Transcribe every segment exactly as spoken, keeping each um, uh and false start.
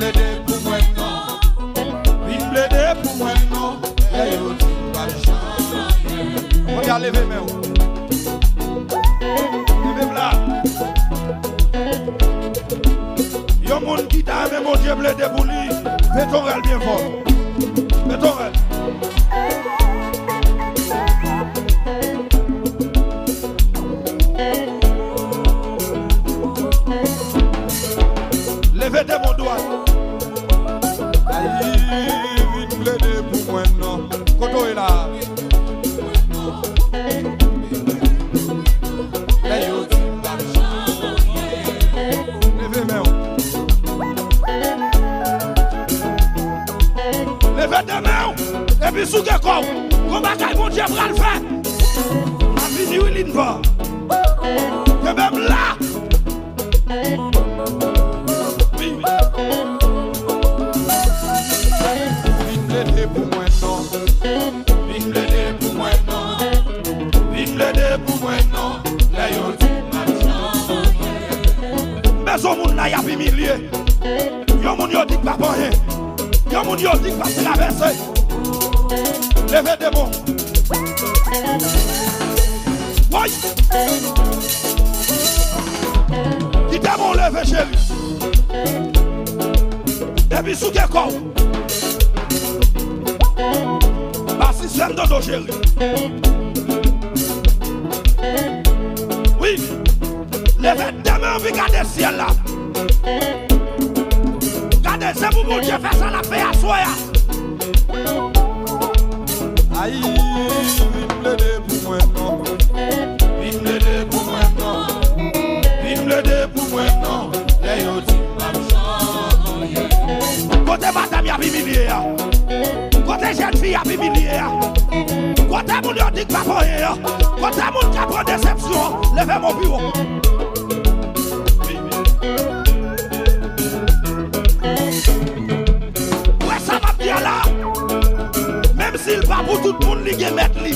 Plede pou mwen non. Vin plede pou mwen non. Lè yo di m p ap janm anyen. Kounye a leve men w. Leve m la. Yon moun ki ta renmen Bondye plede pou li, mete yon rèl byen fò. Mete yon rèl. Leve de men w dwat. Ay, vin plede pou mwen non. Kote w ye la? Lè yo di m p ap janm anyen. Leve men w. Leve de men w. Epi souke kò w. Gon bagay Bondye pral fè. M ap vini wi, Linva. Kenbe m la. Wi. Vin plede pou mwen non. Vin plede pou mwen non. Vin plede pou mwen non. Lè yo di m ap janm anyen. M bezwen moun la y ap imilye. Yon moun yo di k p ap anyen. Yon moun yo di k p ap travèse. Leve de men w. Woy! Kite men w leve, cheri. Epi souke kò w. Pa sistèm dodo, cheri. Wi. Leve de men w epi gade syèl la. Gade, se pou Bondye fè sa l ap fè aswè a. Ay, vin plede pou mwen non. Vin plede pou mwen non. Vin plede pou mwen non. Lè yo di m p ap janm anyen. Kote madanm y ap imilye a? Kote jèn fi y ap imilye a? Kote moun yo di k p ap anyen an? Kote moun k ap pran desepsyon an? Leve men w pi wo. Ou wè sa m ap di a la? Menm si l pa pou tout moun, li gen mèt li.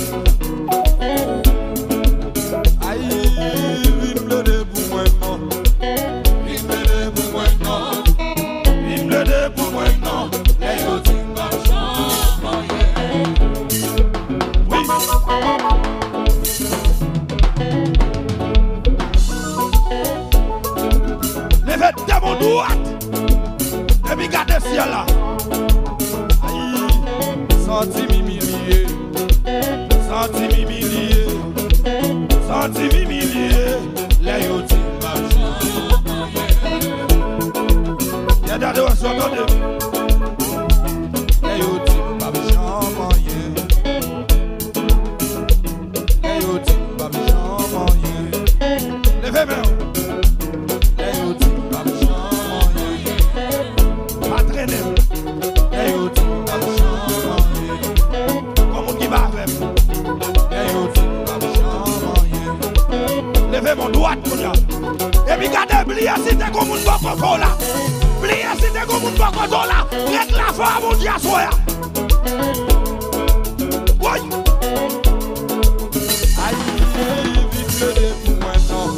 Ay, vin plede pou mwen non. Vin plede pou mwen non. Vin plede pou mwen non. Lè yo di m p ap janm anyen. Wi. Leve de men w dwat. Epi gade syèl la. Ay, santi m imilye. Santi m imilye. Santi m imilye. Lè yo di m p ap janm anyen. Yè dade wè sou tande. Lè yo di m p ap janm anyen. Lè yo di m p ap janm anyen. Leve men w. Lè yo di m p ap janm anyen. Pa trennen. Lè yo di m p ap janm anyen. Gon moun ki pa avè m. Lè yo di m p ap janm anyen. Leve men w dwat kounye a. Epi gade, bliye si te gon moun bò kote w la. Bliye si te gon moun bò kote w la. Règle afè a Bondye aswè a. Woy! Ay, vin plede pou mwen non.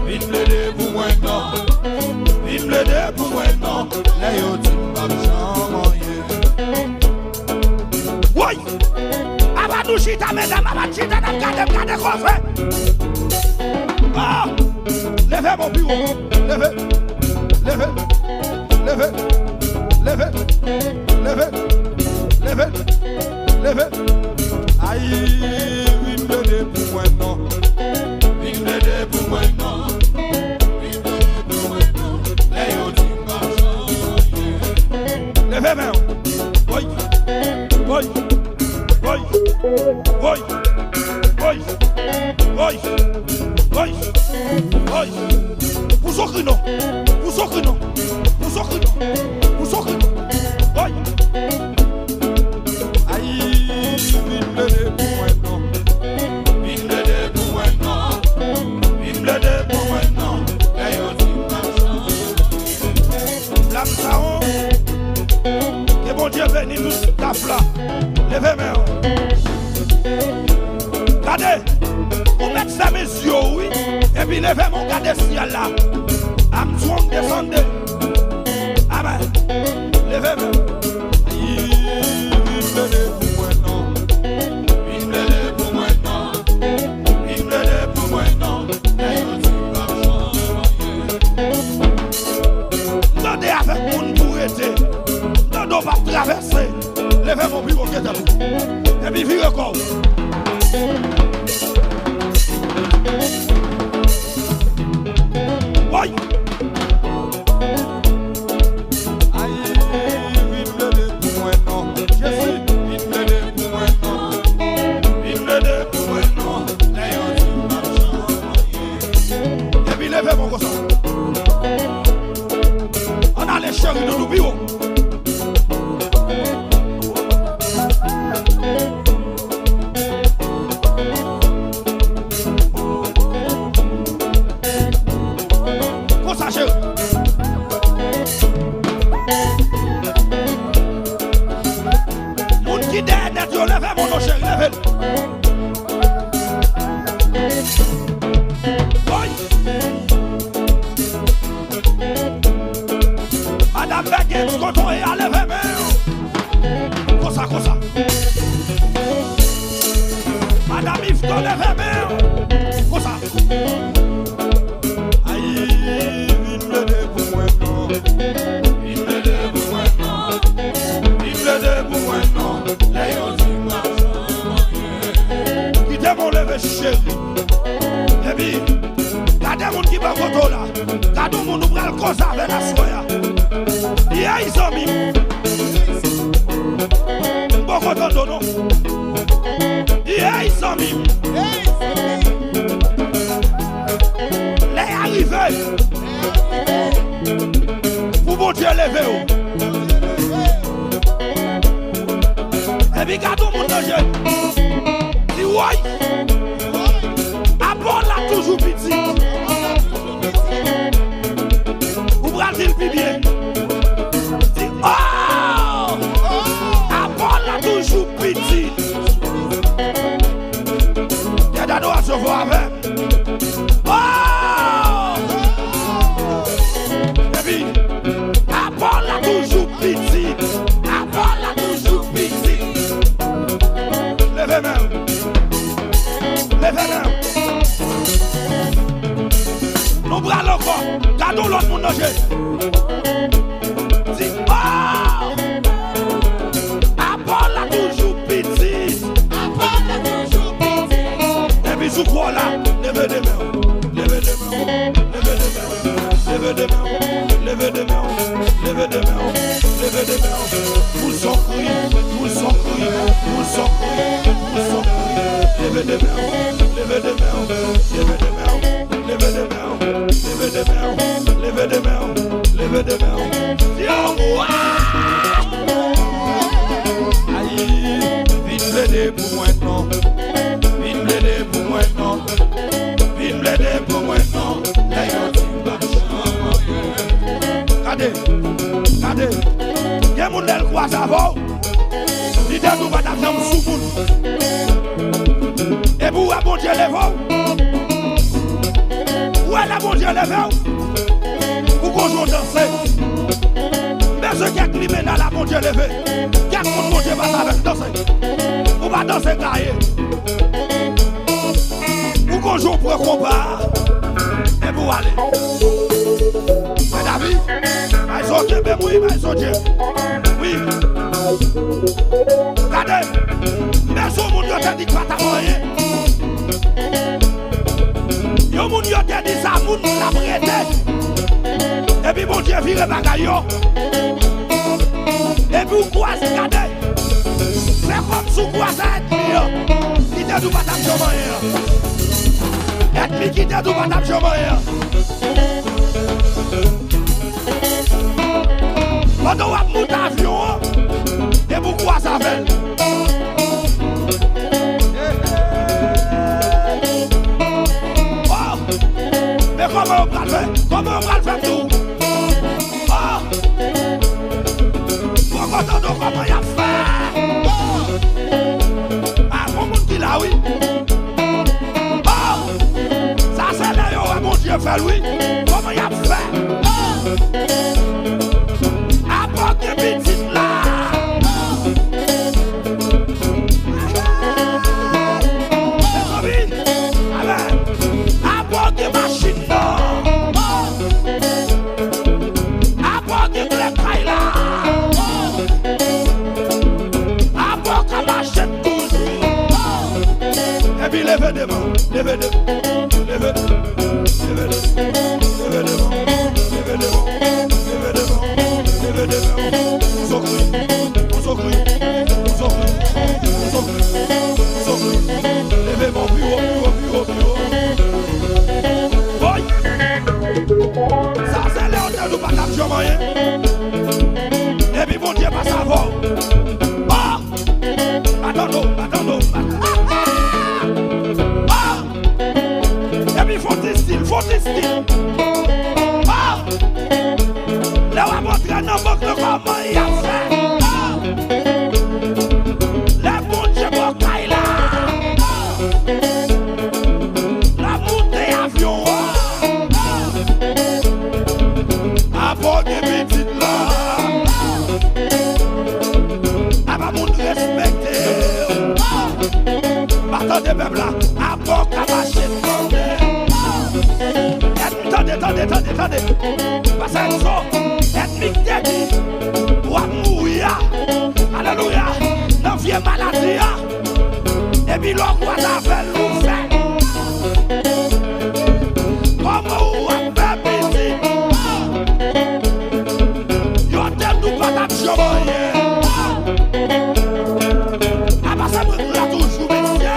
Vin plede pou mwen non. Vin plede pou mwen non. Lè yo di m p ap janm anyen. Woy! Apa nou chita, medam, apa n chita, n ap gade, n ap gade koze. Ah! Leve men w pi wo. Leve. Leve. Leve. Leve. Leve. Leve. Leve. Ay, vin plede pou mwen non. Vin plede pou mwen non. Vin plede pou mwen non. Lè yo di m p ap janm anyen. Leve men w. Woy. Woy. Woy. Woy. Woy. Woy. Woy. Woy. Pou sokri non. Pou sokri non. Pou sokri non. Pou sokri non. Woy. Ay, vin plede pou mwen non. Vin plede pou mwen non. Vin plede pou mwen non. Lè yo di m p ap janm anyen. Blam Saron. Ke Bondye beni tout staf la. Leve men w. Gade, ou mèt fèmen zye w, wi. Epi leve men w gade syèl la. Armstrong desande. Aba Leve men. Vin plede pou mwen non. Vin plede pou mwen non. Vin plede pou mwen non. Lè yo di m p ap janm anyen. M tande avèk moun pou rete. M tande w p ap travèse. Leve men w pi wo ke tèt ou. Epi vire kò w. Woy! Ay, vin plede pou mwen non. Jezi, vin plede pou mwen non. Vin plede pou mwen non. Lè yo di m p ap janm anyen. Epi leve men w konsa. Ann ale cheri doudou pi wo. Konsa, cheri. Moun ki dèyè nèt yo, leve men w non, cheri, leve l. Woy! Madam Bègins, kote w ye a, leve men w. Konsa, konsa. Madam Yvetot, leve men w. Konsa. Ay, vin plede pou mwen non. Vin plede pou mwen non. Vin plede pou mwen non. Lè yo di m ap janm anyen. Kite m leve cheri. Epi, gade moun ki bò kote w la. Gade yon moun ou pral koze avè l aswè a. Yey zanmi m. M poko tande w non. Yey zanmi m. Lè a rive pou Bondye leve w. Epi gade yon moun nan je. Di woy. Apòl la toujou pitit. Ou pral di l pi byen. Di, oh! Apòl la toujou pitit. Gen adorasyon fò avè. Oh! Epi, apòl la toujou pitit. Apòl la toujou pitit. Leve men w. Leve men w. Nou pral ankò. Gade yon lòt moun nan je. Di, oh! Apòl la toujou pitit. Apòl la toujou pitit. Epi sou kò w la, leve de men w. Leve de men w. Leve de men w. Leve de men w. Leve de men w. Leve de men w. Leve de men w. Pouse yon kri. Pouse yon kri. Pouse yon kri. Pouse yon kri. Leve de men w. Leve de men w. Leve de men w. Leve de men w. Leve de men w, leve de men w, leve de men w. Di yo, wa! Ay, vin plede pou mwen non. Vin plede pou mwen non. Vin plede pou mwen non. Lè yo di m p ap janm anyen. Gade, gade. Gen moun lè l kwaze avè w. Li te di w pa t ap janm sou moun. Epi w wè Bondye leve w. Ou wè lè Bondye leve w. Ou gon jan w danse. M bezwen kèk limena la Bondye leve. Kèk moun Bondye pase avè l danse. Ou pa danse gaye. Ou gon jan w pran konba a. Epi w ale. Mwen David, bay zò kenbe m wi, bay zò dye. Wi. Gade, men sou moun yo te di k pa t ap anyen. Yon moun yo te di sa moun l ap rete. Epi Bondye vire bagay yo. Epi w kwaze, gade. Fè kòmsi w kwaze ènmi an. Ki te di w pa t ap janm anyen an. Ènmi ki te di w pa t ap janm anyen an. Pandan w ap monte avyon an, epi w kwaze avè l. Oh! Men kòman yo pral fè? Kòman yo pral fè m di w? Oh! Poko tande w kòman y ap fè? Oh! Ah, gon moun ki la, wi. Oh! Sa se lè yo wè Bondye fè l, wi. Kòman y ap fè? Oh! Devan, leve devan, leve devan, leve devan, leve devan, leve devan, leve devan, leve devan. Ou sokri, ou sokri, ou sokri, ou sokri, ou sokri. Leve men w pi wo, pi wo, pi wo, pi wo. Woy! Sa se lè w tande w pa t ap janm anyen. Epi Bondye pase avè w. Oh! Baton do, baton do, baton. Ah! Epi fò ti stil, fò ti stil. Ah! Lè w ap antre nan bank nan, kòman y ap fè? Ah! Lè Bondye bò kay la. Ah! L ap moute avyon an. Apa w gen pitit la. Apa moun respekte w. Pa tande pèp la. Apa w ka mache tande. Ènmi, tande, tande, tande, tande. Pase Enzo, ènmi k te di w ap mouri a. Alelouya. Nan vye maladi a. Epi lè w kwaze avè l, ou fè. Kòman ou ap fè pitit? Yo te di w pa t ap janm anyen. Apa sa mwen la toujou, mesye.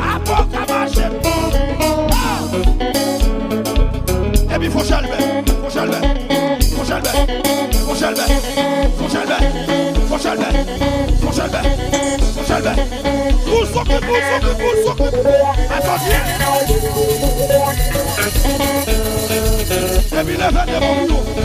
Apa w ka mache. Epi fò chèlbè, fò chèlbè, fò chèlbè, fò chèlbè, fò chèlbè, fò chèlbè, fò chèlbè, fò chèlbè. Pou sokri, pou sokri, pou sokri. Atandye. Epi leve devan pou yo.